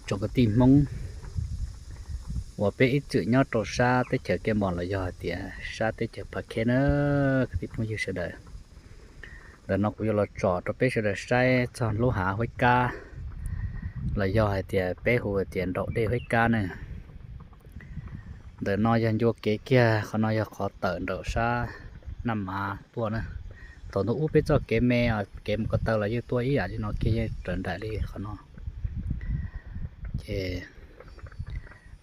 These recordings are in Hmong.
Tsoom kwv tij Hmoob uas peb ib txwm nyob rau sab teb chaws Kiab Npos los yog hais tias sab teb chaws Phav Khej na, kwv tij phooj ywg sawv daws. Ntawm no kuv yuav los tsom rau peb sawv daws saib txog lub hav Huab Kab, los yog hais tias peb hu tias nraum dej Huab Kab ne. Ntawm no yog ncua kev kiag, qhov no yog qhov tawm nraum sab Naj Mav tuaj na. Thaum ntawd ub peb txoj kev me, kev mus ko taw los yeej tuaj ib yam li no kiag, yeej raws nraim li qhov no. Ces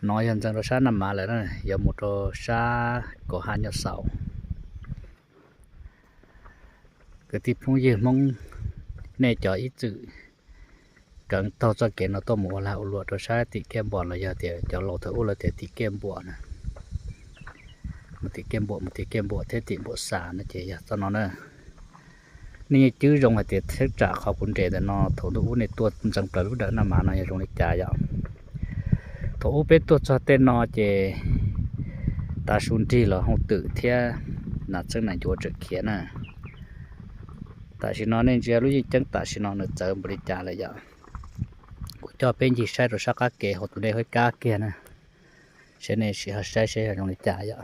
no yog ntxeev rau sab Naj Mav lawm na, yuav mus rau sab Kaum Hav Nyuj Xaus. Kwv tij phooj ywg Hmoob, nej cov ib txwm kheev taug txoj kev no tuaj mus ua lag ua luam rau sab tim Kiab Npos los yog tias cov laus thaum ub lawv tias tim Kiab Npuam na, mus tim Kiab Npuam, mus tim Kiab Npuam thiab tim Npuam Xas no ces yog txoj no na. Nej yeej cwb zoo hais tias thaj tsam qhov kuv nres ntawm no thaum ntawd ub nej tuaj ntxeev plaws lub dawm Naj Mav no yog zoo li cas yom. Thaum ub peb tuaj txog tej no ces tav su nrig los hauj twm thiab nas txeeb nas ncuav tseem khiav na. Tam sim no nej ntsia lub yeej ceeb tam sim no nws txawv npaum li cas lawm yom. Kuv coj peb ncig saib rau sab qab kev hauv tus dej Huab Kab kiag na, saib nej sim ho saib saib zoo li cas yom.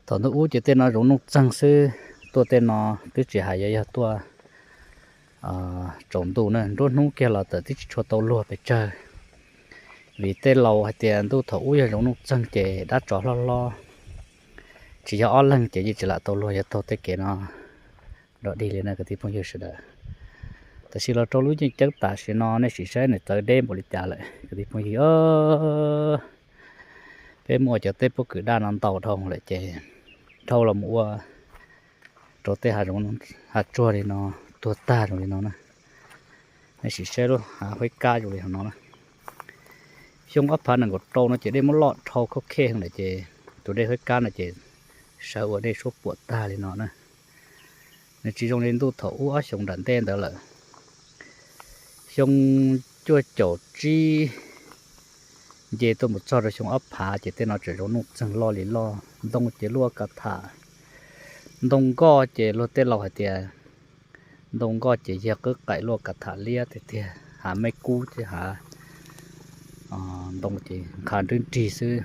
Thaum ntawd ub ces tej no zoov nuj txeeg xwb, tuaj tej no twb tsis hais yuav yog tuaj tsaus ntuj na, nruab hnub kiag los txawm twb tsis tshua tau luag pes tsawg. Vim tej laus hais tias ntuj thaum ub yog zoov nuj txeeg ces dab tsov hlob hlob, tsis yog ob leeg ces yeej tsis lam tau luag yog taug tej kev no dog dig li na kwv tij phooj ywg sawv daws. Tam sim los rau lub yeej ceeb tam sim no nej sim saib nws txawv deb npaum li cas lawm kwv tij phooj ywg. Peb muaj cov teb pob kws daj no ntau dhau lawm ces dhau los mus ua rau tej hav zoov hav tsuag li no tuag tag zoo li no na. Nej sim saib lub hav Huab Kab zoo li hauv no na. Xyoo ob phav nees nkaum rau no ces dej muab loj dhau khab khej heev lawm ces tus dej Huab Kab no ces sawv ua dej suab puam tag li no na. Nws tsis zoo li ntuj thaum ub ob xyoos nram ntej ntawd lawm. Xyoo cuaj caum tsib nce tuaj mus txog rau xyoo ob phav ces tej no tseem zoov nuj txeeg loj li loj, ntoo ces luaj kav tham, ntoo nkoj ces luag tej laus hais tias ntoo nkoj ces yog qwb qaim luaj kav tham liab tiag tiag, hav meb kub thiab hav ntoo ces nkhav nrwb nrig xwb.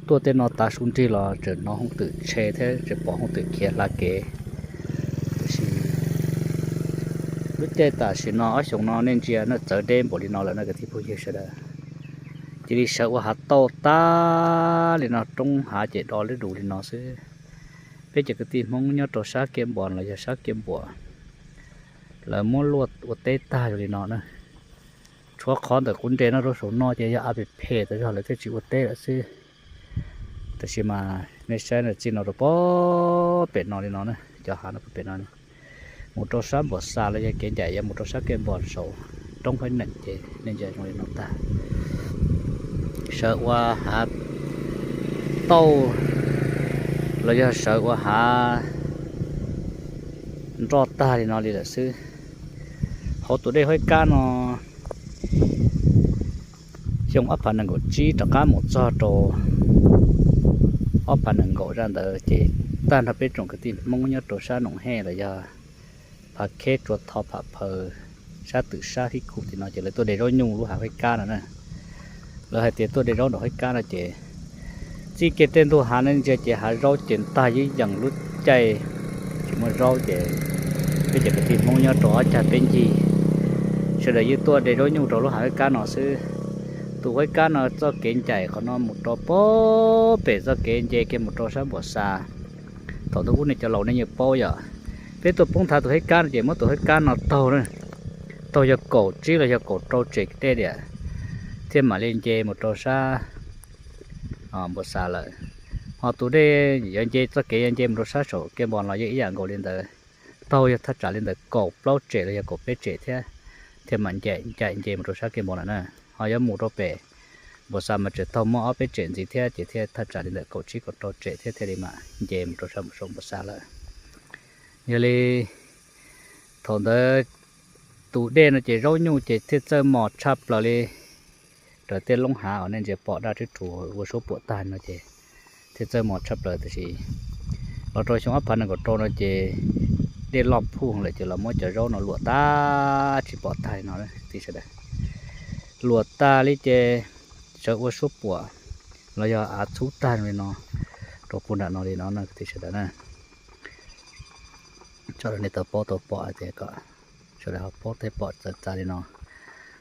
Tuaj tej no tav su nrig los tseem hnov hoob twm tshe thiab tseem pom hoob twm khiav hla kev. Tiam sis lub caij tam sim no ob xyoos no nej ntsia na txawv deb npaum li no lawm na kwv tij phooj ywg sawv daws. Cia li sawv ua hav tauj tag li no, roob hav ces do lwb dus li no xwb. Peb cov kwv tij Hmoob nyob rau sab Kiab Npos los yog sab Kiab Npuam, lawv muab luaj ua teb tag zoo li no na. Tshuav qhov ntawm kuv nres no rau saum no ces yog av phem phem tas zog lawv thiaj tsis ua teb lawm xwb. Tab sis mas nej saib na, txij no rau pem no li no na, cov hav no pem no, mus rau sab Npuas Xas los yog kev ncaim yuav mus rau sab Kiab Npos saum roob Phaib Neem ces nej ntsia zoo li no tag. Sawv ua hav tauj los yog sawv ua hav nroj tag li no li lawm xwb. Hauv tus dej Huab Kab no, xyoo ob phav nees nkaum tsib rov qab mus txog rau ob phav nees nkaum zaj ntawd ces tag nrho peb tsoom kwv tij Hmoob nyob rau sab Noom Hej los yog Phav Kheb, Tsua Tho, Pham Phaws, sab Twm Sab, Hib Khuj tim no ces lawv tuaj de zaub nyuj lub hav Huab Kab no na. Lawv hais tias tuaj de zaub nram Huab Kab no ces txij kiag tej ntuj hav no ntsia ces hav zaub ces ntag yeej yees lub caij tsis muaj zaub ces peb cov kwv tij Hmoob nyob rau ob cag peb ncig sawv daws yeej tuaj de zaub nyuj rau lub hav Huab Kab no xwb. Tus Huab Kab no txoj kev ncaim qhov no mus rau pem txoj kev nce kiag mus rau sab Npuas Xas. Thaum ntawd ub nej cov laus nej yeej paub yom, peb tuaj poob thav tus Huab Kab no ces muab tus Huab Kab no taug, taug yog kaum tsib los yog kaum rau tsem dej diam thiaj mam li nce mus rau sab Npuas Xas lawm. Ho tus dej yuav nce txoj kev yuav nce mus rau sab saum Kiab Npos los yeej ib yam nkaus li ntawd, taug yog thaj tsam li ntawd kaum plaub tsem los yog kaum peb tsem thiab thiaj mam ncaim nce mus rau sab Kiab Npos lawm na. Ho yuav mus rau pem Npuas Xas mas tseem taug muaj ob peb tsem ntxiv thiab ces thiaj thaj tsam li ntawm kaum tsib kaum rau tsem thiab thiaj li mam nce mus rau sab saum Npuas Xas lawm. Yog li thaum ntawd tus dej no ces zaub nyuj ces thiaj txawj mos tshaj plaws li. Raws tej loob hav uas nej ntsia pom daj rhwb rhuv ua suab puam tag no ces thiaj txawj mos tshaj plaws, tab sis los rau xyoo ob phav nees nkaum rau no ces dej loj phuj lawm ces los muab cov zaub no luam tag tsis pom tag li no tib sawv daws. luas tag li ces sawv ua suab puam los yog av txhub tag li no rau puag nram no li no na kwv tij sawv daws na. Tso rau nej tau paub tau pom tias kom sawv daws ho paub thiab pom txawv txav li no.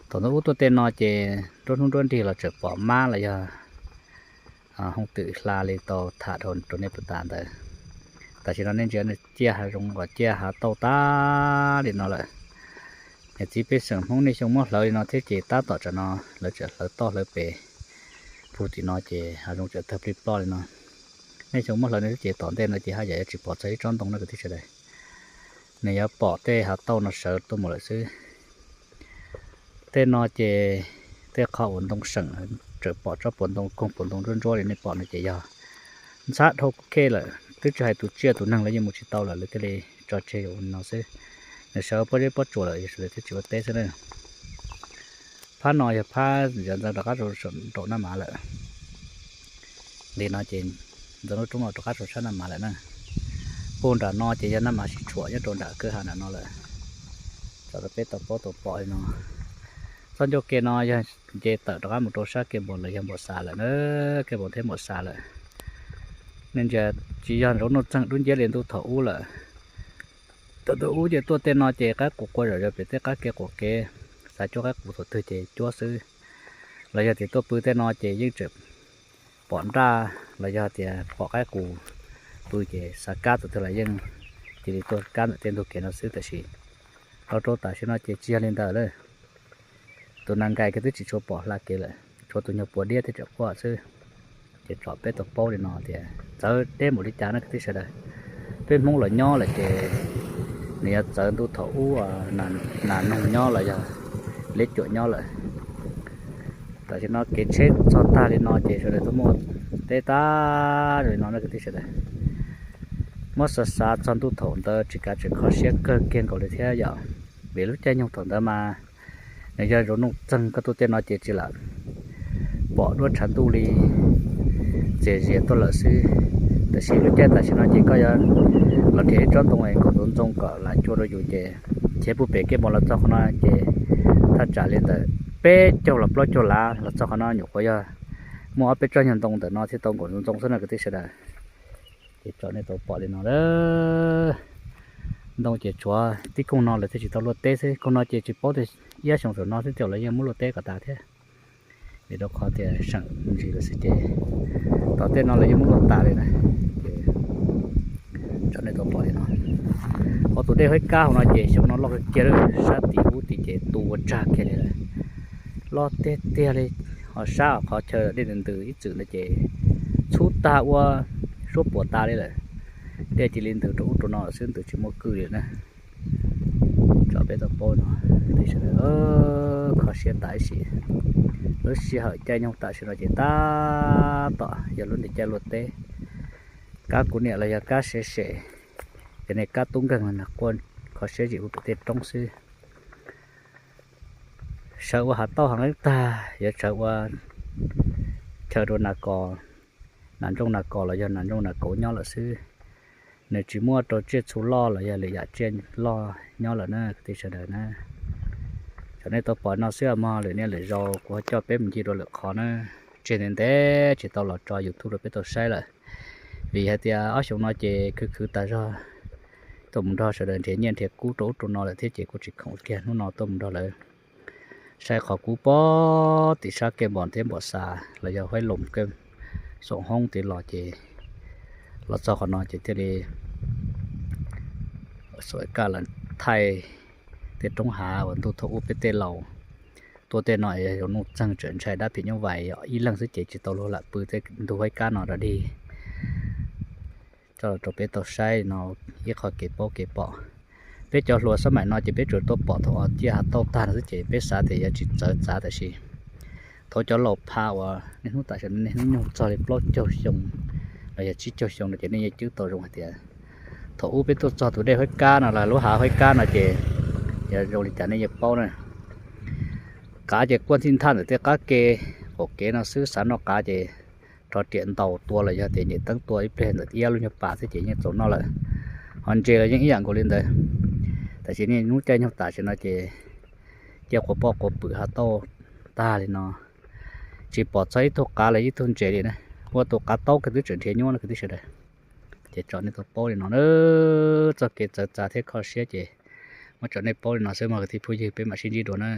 Thaum ntawd ub tuaj tej no ces nruab hnub nruab nrig los tseem pom mab los yog hooj twm hla li tau tham rau nej puag ta ntawd. Tam sim no nej ntsia ciaj hav zoov kom ciaj hav tauj tag li no lawm. Niam txiv pej xeem Hmoob nej xyoo muab hlawv li no thiab ces tab tom tsam no lawv tseem hlawv toj hlawv pes puag tim no ces hav zoov tseem tawg plij ploj li no. Nej xyoo muab hlawv no thiab ces tom ntej no ces haj yam yuav tsis pom txog ib tsob ntoo no kwv tij sawv daws. Nws yuav pom tej hav tauj no sawv tuaj mus lawm xwb. Tej no ces tej qhov uas ntoo seem tseem pom tsob puas ntoo koog puas ntoo ntsuab ntsuab li nej pom no ces yog ntxhab dhau khej lawm, twb tsis hais tus tsiaj tus neeg los yeej mus tsis tau lawm, lawv thiaj li tso tseg no xwb. Nws sawv pob zeb pob tsuas lawm yog sawv daws thiaj tsis ua teb xwb na. Phab no yog phab ntxawm ntxeev rov qab rau saum nraum Naj Mav lawm. Li no ces ntxeev lub roob no rov qab rau sab Naj Mav lawm na. Puag nram no ces yog Naj Mav sib tshuam nyob rau nram kwj ha nram no lawm. Tso rau peb tau paub tau pom li no. Txoj ncauj ke no yog nce tawm rov qab mus rau sab Kej Npos los yog Npos Xas lawm na, Kej Npos thiab Npos Xas lawm. Nej ntsia, tsis yog nraud nuj txeeg dub nciab li ntuj thaum ub lawm. Thaum ub ces tuaj tej no ces qaib qus qua zom zaws pem tej qab kev quam kev, xav cuab qaib qus thaum twg ces cuab xwb. Los yog tias tuaj pw tej no ces yeej tseem pom nraj los yog tias pom qaib qus pw ces xav kab thaum twg los yeej cia li tuaj kab ntawm tej ntug kev no xwb. Tab sis los rau tam sim no ces tsis yog li ntawd lawm. Tus nas nkais kiag twb tsis tshua pom hla kev lawm, tshuav tus nyuag puas diab thiab tseem quaj xwb. Ces tsom peb tau paub li no tias txawv deb npaum li cas no kwv tij sawv daws. Peb Hmoob los nyob lawm ces nws yuav txawv ntuj thaum ub nas noog nyob los yog liab cuam nyob lawm. Tam sim no kev tsheb txog tag li no ces sawv daws tuaj muaj teb tag li no no kwv tij sawv daws. Muab xav xav txog ntuj thaum ntawd tsis kav tseem kho siab kawg kiag nkaus li thiab yom. Vim lub caij nyoog thaum ntawd mas nws yog zoo nuj txeeg, koj tuaj tej no ces tsis lam pom duab tshav ntuj li, txias zias tuaj lawm xwb. Tab sis lub caij tam sim no ces koj yuav los nrhiav ib tsob ntoo es nkaum ntxoov ntxoo kom lam cua rau yus ces khiav puag pem Kej Npos los txog qhov no ces thaj tsam li ntawm peb caug los plaub caug lav los txog qhov no nyuam qhuav yog muaj ob peb tsob nyuag ntoo ntawm no thiaj tau nkaum ntxoov ntxoo xwb no kwv tij sawv daws. Ces tsom nej tau pom li no lawm. Ntoo ces tshuav tib koog no lawv thiaj tsis tau luaj teb xwb, koog no ces tsis paub tias ib xyoos saum no xwb tias lawv yeej muab luaj teb kom tas thiab. Vim rau qhov tias seem ntsis lawm xwb ces tom tej no lawv yeej muab luaj tas li na. Ces tsom nej tau pom li no, qhov tus dej Huab Kab hauv no ces xyoo no loj kawg kiag lawm, sab tim ub tim ces tu ua tsag kiag li lawm. Loj tiag tiag li, ho sab qhov chaw dej ntws ntws ib txwm no ces txhub tag ua suab puam tas li lawm. Dej cia li ntws rau ub rau no xwb, ntws tsis muaj kwj li na. Tso peb tau paub no, sawv daws kho siab tas ib si. Lub sij hawm caij nyoog tam sim no ces tab tom yog lub ntiaj caij luaj teb. Kab kuv niam los yog kab siav sem, cov niag kab tub nkeeg no quaj kho siab zim hu pem tej roob xwb. Sawv ua hav tauj hav nqeeb tag, yuav sawv ua chaw rau nas kos, nas ntsooj nas kos los yog nas ntsooj nas kauv nyob lawm xwb. Nws tsis muaj rau tsiaj txhu loj los yog lwm yam tsiaj loj nyob lawm na kwv tij sawv daws na. Thaum nej tau pom no xwb mog, lwm niaj lwm zaus kuv ho coj peb mus ncig dua lwm qhov na. Tseg ntev ntev tsis tau los tso YouTube rau peb tau saib lawm, vim hais tias ob xyoos no ces khwv khwv tas zog, tuaj mus nrog sawv daws nrhiav nyiaj nrhiav kub rau ub rau no lawm thiab ces kuj tsis khoom kiag hnub no tuaj mus nrog lawv saib qhov kub pob tim sab Kej Npos thiab Npos Xas los yog Huaib Loos Kej, Xoom Hoob tid los ces los txog qhov no ces thiaj li xuam kaj los thaij tej roob hav uas ntuj thaum ub peb tej laus tuaj tej no es yog zoo nuj txeeg, tseem ntshai dab phim nyuj vais, ib leeg xwb ces tsis tau luag lam pw tej ntug Huaib Kab no rov dig. Coj los rau peb tau saib no ib qho kev paub kev pom. Peb cov hluas xab maim no ces peb tsuas tuaj pom thaum uas ciaj hav tauj tag no xwb ces peb xav tias yuav tsis txawv txav, tab sis thaum cov laus pha uas niaj hnub tam sim no niaj hnub nyoog txog li plaub caug xyoo los yog tsib caug xyoo no ces nej yeej cwb tau zoo hais tias thaum ub peb tuaj txog tus dej Huaib Kab no los lub hav Huaib Kab no ces yog zoo li cas nej yeej paub na. Qav ces kuaj ntxij nthaj ntawm tej qab ke, qaum kev no xwb, xav noj qav ces rho riam ntaus tua los yog tias nyem teeb tua ib pliag ntawm iab lub nyuag pas xwb ces yeej txaus noj lawm. Ho ntses los yeej ib yam nkaus li ntawd. Tab sis niaj hnub caij nyoog tam sim no ces cia quas poj quas pwm hav tauj tag li no, tsis pom txog ib tug qav los ib tug ntses li na. Ua tus qav taub kiag twb tseem nrhiav nyuaj no kwv tij sawv daws. Ces tso nej tau paub li no na, txoj kev txawv txav thiab kho siab ces muab tso nej paub li no xwb mas kwv tij phooj ywg, peb mam sib ntsib dua na.